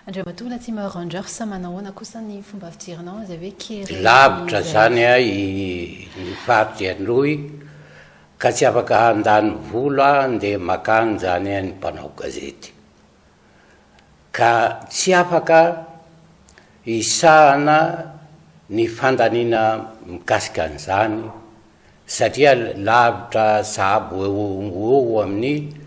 Andriamatoa Latimer Rangers, manahoana kosa ny fomba fijerinao an'izay hoe kere Lavitra izany ny faritry Androy ka tsy afaka handany vola andeha makany izany ny mpanao gazety. Ka tsy afaka hisahana ny fandaniana mikasika an'izany satria lavitra sahabo eo ho eo amin'ny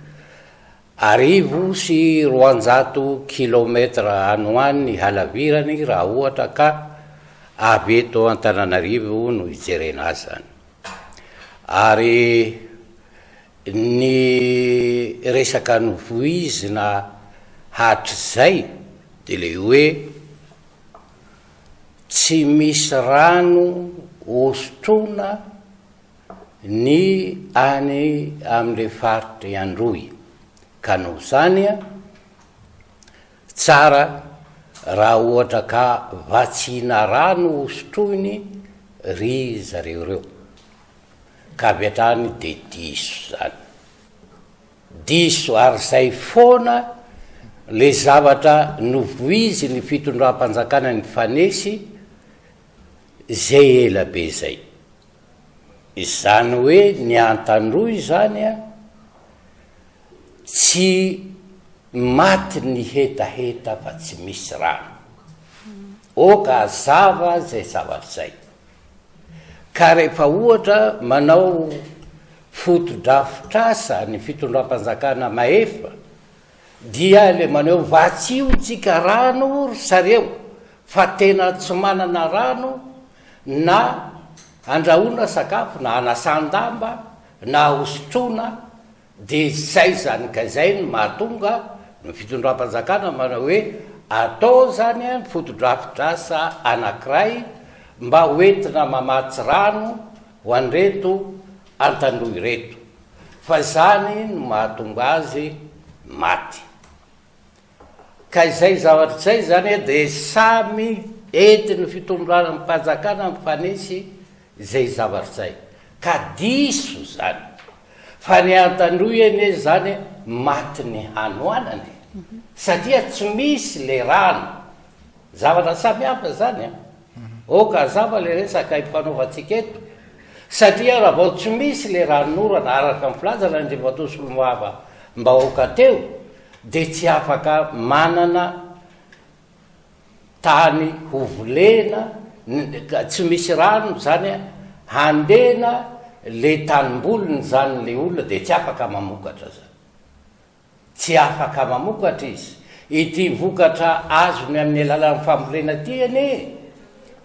1200 kilomètre any ho any ny halavirany raha ohatra ka avy eto Antananarivo no hijerena azy zany. Ary ny resaka novoizina hatrizay de le hoe tsy misy rano hosotroina ny any amin'ilay faritr'i Androy, ka noho izany tsara raha ohatra ka vatsiana rano hosotroiny ry zareo ireo, ka avy hatrany dia diso izany. Diso ary izay foana le zavatra novoizin'ny fitondram-panjakana nifanesy izay ela be izay. Izany hoe ny Antandroy izany an, tsy maty ny hetaheta fa tsy misy rano. Oka hazava izay zavatra izay. Ka rehefa ohatra manao fotodrafitrasa ny fitondram-panjakana mahefa dia le maneho vatsio tsika rano ry sareo fa tena tsy manana rano na andrahoana sakafo na anasan-damba na hosotroina de zay zany ka zay no mahatonga ny fitondram-panjakana manao hoe atao zany an fotodrafitrasa anakiray mba hoentina mamatsy rano ho an'ireto Antandroy ireto fa izany no mahatonga azy maty. Ka izay zavatra izay izany dia samy entin'ny fitondram-panjakana mifanesy izay zavatra izay. Ka diso izany. Fa ny Antandroy anie izany matin'ny hanoanana e. Satria tsy misy le rano. Zavatra samy hafa izany an! Ok hazava le resaka ifanaovantsika eto satria raha vao tsy misy le ranonorana araka ny filazana Andriamatoa Solombava mbahoaka teo dia tsy afaka manana tany ho volena tsy misy rano izany handena le tanimboliny izany le olona dia tsy afaka mamokatra izany. Tsy afaka mamokatra izy. Ity vokatra azony amin'ny alalan'ny fambolena ity anie,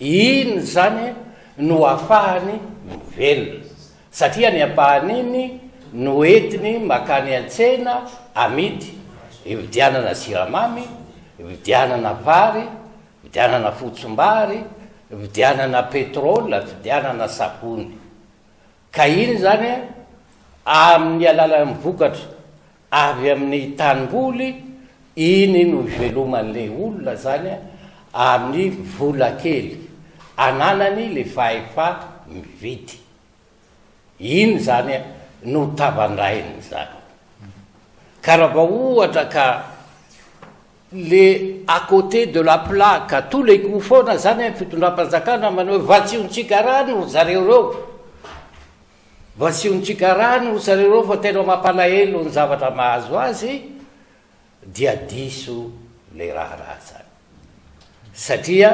iny izany no afahany mivelona. Satria ny ampahan'iny no entiny makany an-tsena amidy, ividianana siramamy, ividianana vary, ividianana fotsimbary, ividianana pétrole, ividianana savony. Ka iny izany amin'ny alalan'ny vokatra avy amin'ny tanimboly, iny no iveloman'ilay olona izany amin'ny vola kely ananany le fahefa mividy. Iny izany no tavandrainy izany. Ka raha vao ohatra ka Le à côté de la plaque à tous les coups foana zany ny fitondram-panjakana manao hoe vatsion-tsika rano ry zareo reo, vatsion-tsika rano ry zareo reo fa tena mampalahelo ny zavatra mahazo azy dia diso le raharaha zany satria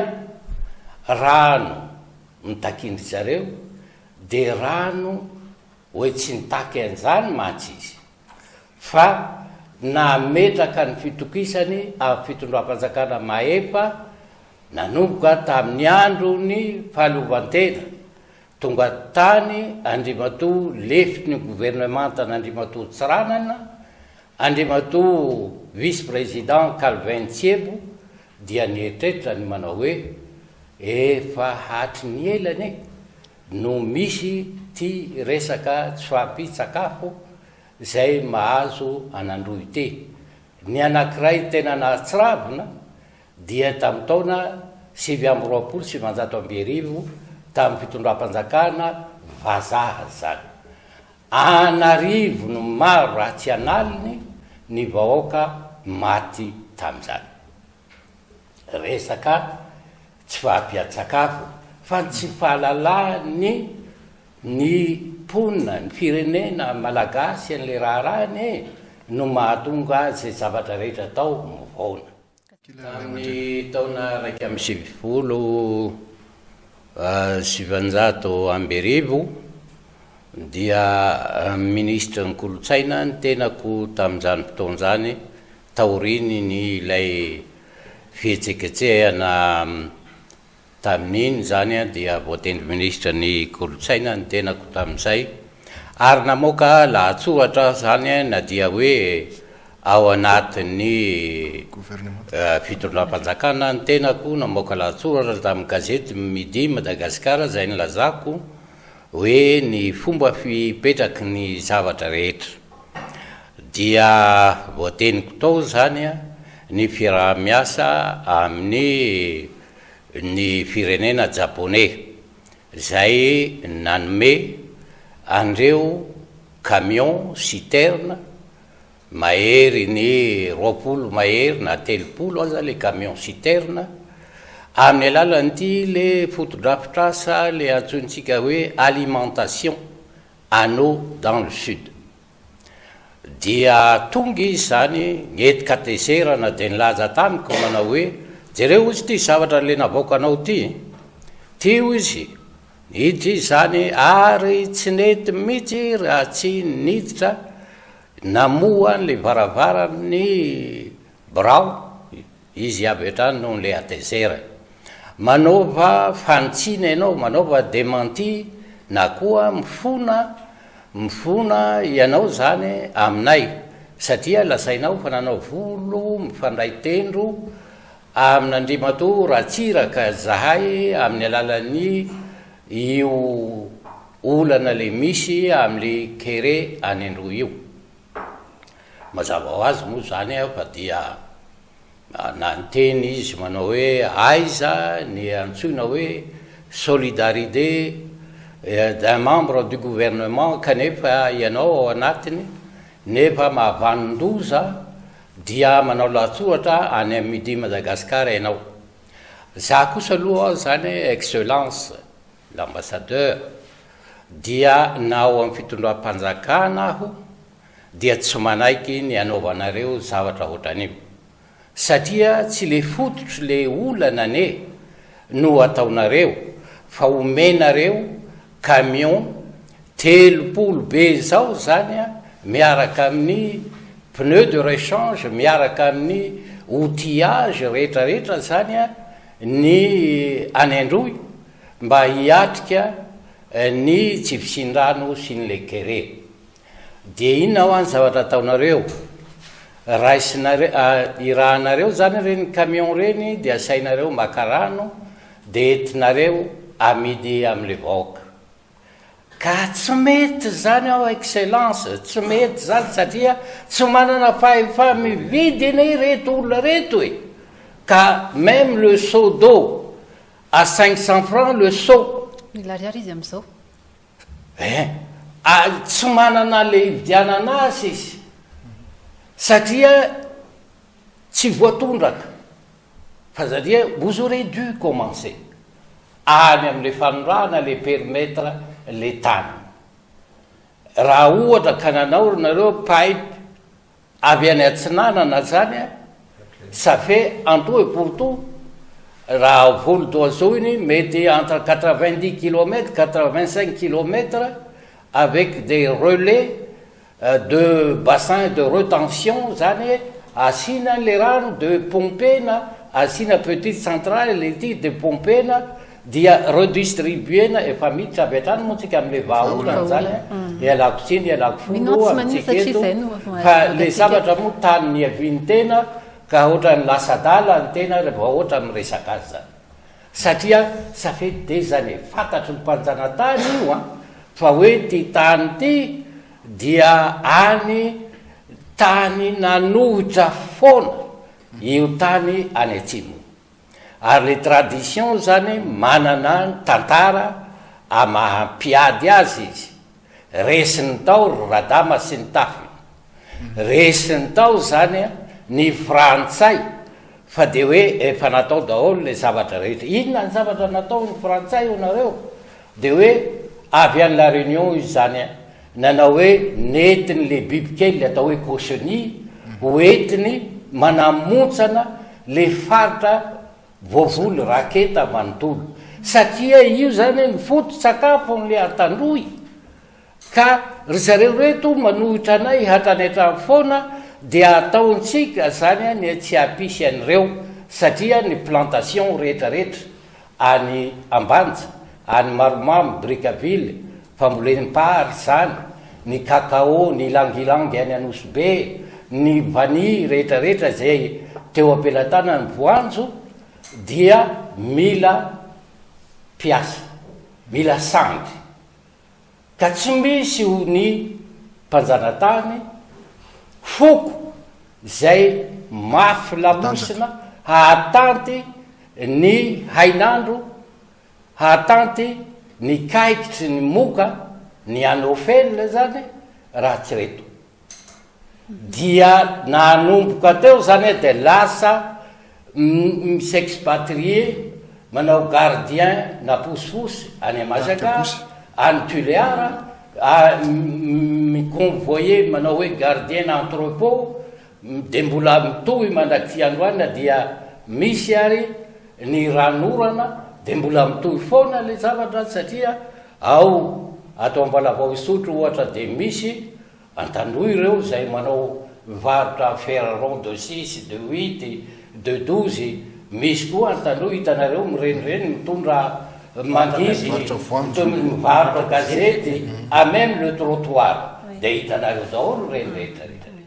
rano mitakin-dry zareo de rano hoe tsy nitaky an'izany mantsy izy fa nametraka ny fitokisany amin'ny fitondram-panjakana mahefa nanomboka tamin'ny andron'ny fahaleovantena, tonga tany Andriamatoa lefitry ny governemantan'Andriamatoa Tsiranana, Andriamatoa vice-président Calvin Tsiebo dia nieritreritra ny manao hoe. Efa hatry ny ela anie no misy ty resaka tsy fahampian-tsakafo izay mahazo an'Androy ity. Ny anankiray tena nahatsiravina dia tamin'ny taona 1929 tamin'ny fitondram-panjakana vazaha izany. An'arivony maro raha tsy an'aliny ny vahoaka maty tamin'izany. Resaka tsy fahampian-tsakafo fa ny tsy fahalalan'ny ny mponina, ny firenena malagasy an'ilay raharaha anie no mahatonga izay zavatra rehetra atao mivaona. Tamin'ny taona 1991 dia minisitry ny kolontsaina ny tenako tamin'izany fotoana izany taorian'ny ilay fihetsiketsehana Tamin'iny izany dia voatendry minisitra ny kolontsaina ny tenako tamin'izay ary namoaka lahatsoratra aho izany na dia hoe ao anatin'ny fitondram-panjakana ny tenako, namoaka lahatsoratra tamin'ny gazety Midi Madagascar izay nilazako hoe ny fomba fipetraky ny zavatra rehetra dia voateniko tao izany ny fiaraha-miasa amin'ny ny firenena Japoney izay nanome an'ireo camion citerne mahery ny 20 mahery na 30 aza le camion citerne amin'ny alalan'ity le fotodrafitrasa le antsointsika hoe alimentation en eau dans le sud. Dia tonga izy izany, nentin-katezerana dia nilaza tamiko manao hoe, jereo hozy ity zavatra le navoakanao ity, ity hozy, niditra izy izany ary tsy nety mihitsy raha tsy niditra namoha an'ilay varavaran'ny birao, Izy avy hatrany noho ilay hatezerany. Manaova fanitsiana ianao, manaova démenti na koa mifona, mifona ianao izany aminay satria lazainao fa nanao volo mifandray tendro amin'Andriamatoa Ratsiraka zahay amin'ny alalan'ny io olana le misy amin'le kere any Androy io. Mazava ho azy moa izany fa dia niteny izy manao hoe aiza ny antsoina hoe solidarité d'un membre du gouvernement kanefa ianao ao anatiny nefa mahavanon-doza dia manao lahatsoratra any amin'ny Midi Madagascar ianao. Za kosa aloha aho izany excellence l'ambassadeur dia na ao amin'ny fitondram-panjakana aho dia tsy manaiky ny hanaovanareo zavatra ohatran'io satria tsy le fototry le olana anie no ataonareo fa omenareo camion 30 be zao zany a miaraka amin'ny pneu de rechange miaraka amin'ny outillage rehetrarehetra zany a ny any Androy mba hiatrika ny tsy fisian-drano sy ny le kere. Dia inona hoa ny zavatra ataonareo? Raisinareo, irahanareo zany ireny camion ireny dia asainareo maka rano dia entinareo amidy amin'le vahoaka. Ka tsy mety zany ao excellence, tsy mety zany satria tsy manana fahefa mividy anie ireto olona ireto e! Ka même le seau d'eau à 500 francs le seau. Mille ariary izy amin'izao. Hein! Ary tsy manana le hividianana azy izy satria tsy voatondraka fa satria vous aurez dû commencer any amin'le fanondrahana le périmètre le tany. Raha ohatra ka nanao ry nareo pipe Avy any atsinanana zany a, ça fait en tout et pour tout raha vol d'oiseau iny mety entre 90 kilomètres, 85 kilomètres avec des relais de bassin de retention zany asiana an'le rano de pomper-na, asiana petite centrale ity de pomper-na Dia redistribuer-na efa miditra avy hatrany moa tsika amin'ilay vahaolana izany an, ialako tsiny ialako folo amintsika eto fa le zavatra moa tany niavian'ny tena ka ohatran'ny lasa adala ny tena rehefa ohatra miresaka azy izany. Satria ça fait des années, fantatry ny mpanjanatany io an, fa hoe ty tany ty dia any tany nanohitra foana io tany any atsimo io. Ary le tradition zany manana ny tantara a maha mpiady azy izy. Resiny tao ry Radama sy ny tafiny. Resiny tao zany ny frantsay fa de hoe efa natao daholo le zavatra rehetra. Inona ny zavatra natao ny frantsay ho nareo? De hoe avy any la réunion izy zany nanao hoe nentiny le biby kely le atao hoe cochenille ho entiny manamontsana le faritra Voavoly raketa manontolo. Satria io zany ny foto-tsakafon'le Antandroy. Ka ry zareo reto manohitra anay hatrany hatrany foana dia ataontsika zany ny tsy hampisy an'ireo satria ny plantation rehetra rehetra any Ambanja, any Maromamy, Brickaville, fambolem-pary zany, ny cacao, ny ylang-ylang any Anosibe, ny vanille rehetra rehetra izay teo am-pelatanany voanjo dia mila mpiasa, mila sandry. Ka tsy misy ho ny mpanjanatany, foko izay mafy lamosina hahatanty ny hainandro Hahatanty ny kaikitry ny moka ny anofel zany raha tsy reto. Dia nanomboka teo zany de lasa mi-s'expatrier manao gardien na posiposy any Majunga, any Tulear, mi-convoyer manao hoe gardien na entrepot, dia mbola mitohy mandrak'ity androany na dia misy ary ny ran'orana dia mbola mitohy foana ilay zavatra satria ao ato Ambalavao Isotry ohatra dia misy Antandroy ireo izay manao mivarotra fer rond de six, de huit, de 12, misy koa Antandroy hitanareo mirenireny mitondra mangidy, mivarotra gazety à même le trottoir dia hitanareo daholo ireny rehetra rehetra ireny.